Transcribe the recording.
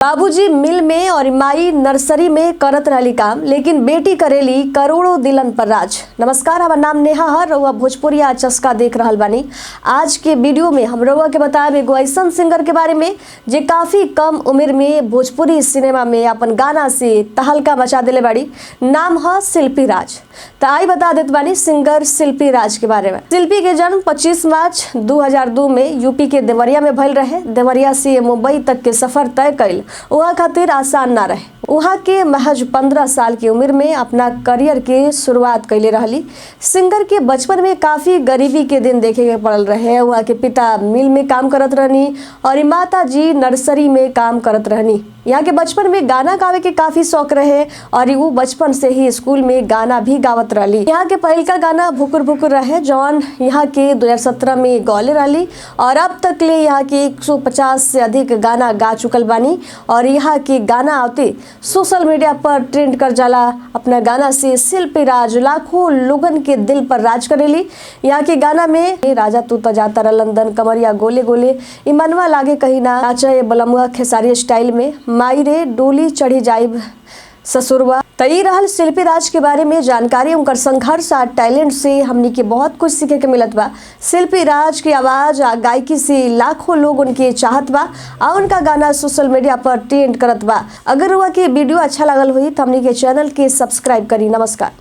बाबूजी मिल में और माई नर्सरी में करत रहली काम, लेकिन बेटी करेली करोड़ों दिलन पर राज। नमस्कार, हमार नाम नेहा है। रउआ भोजपुरिया चस्का देख रहल बानी। आज के वीडियो में हम रउआ के बताएब एगो ऐसन सिंगर के बारे में जे काफी कम उम्र में भोजपुरी सिनेमा में अपन गाना से तहलका मचा देले बाड़ी। नाम है शिल्पी राज। तो आई बता देत बानी सिंगर शिल्पी राज के बारे में। शिल्पी के जन्म 25 मार्च 2002 में यूपी के देवरिया में भइल रहे। देवरिया से मुंबई तक के सफर तय कैल वहाँ खातिर आसान ना रहे। वहाँ के महज 15 साल की उम्र में अपना करियर के शुरुआत कैले रहली। सिंगर के बचपन में काफी गरीबी के दिन देखे के पड़ल रहे। वहाँ के पिता मिल में काम करत रहनी और माता जी नर्सरी में काम करत रहनी। यहाँ के बचपन में गाना गावे के काफी शौक रहे और वो बचपन से ही स्कूल में गाना भी गावत रहली। यहाँ के पहिलका गाना भुकुर भुकुर रहे, जौन यहाँ के 2017 में गौले रहली और अब तक ले यहाँ के 150 से अधिक गाना गा चुकल बानी और यहाँ के गाना आते सोशल मीडिया पर ट्रेंड कर जाला। अपना गाना से शिल्पी राज लाखों लोगन के दिल पर राज करेली। यहाँ के गाना में राजा तू त जाता रह लंदन, कमरिया गोले गोले, ई मनवा लागे कहीं ना, नाचे बलमुआ खेसारी स्टाइल में, माई रे डोली चढ़ी जाइब ससुरवा। त ई रहल शिल्पी राज के बारे में जानकारी। उनकर संघर्ष आ टैलेंट से हमनी के बहुत कुछ सीखे के मिलत बा। शिल्पी राज की आवाज आ गायकी से लाखों लोग उनके चाहत बा आ उनका गाना सोशल मीडिया पर ट्रेंड करत बा। अगर रुआ के वीडियो अच्छा लागल हुई तो हमनी के चैनल के सब्सक्राइब करी। नमस्कार।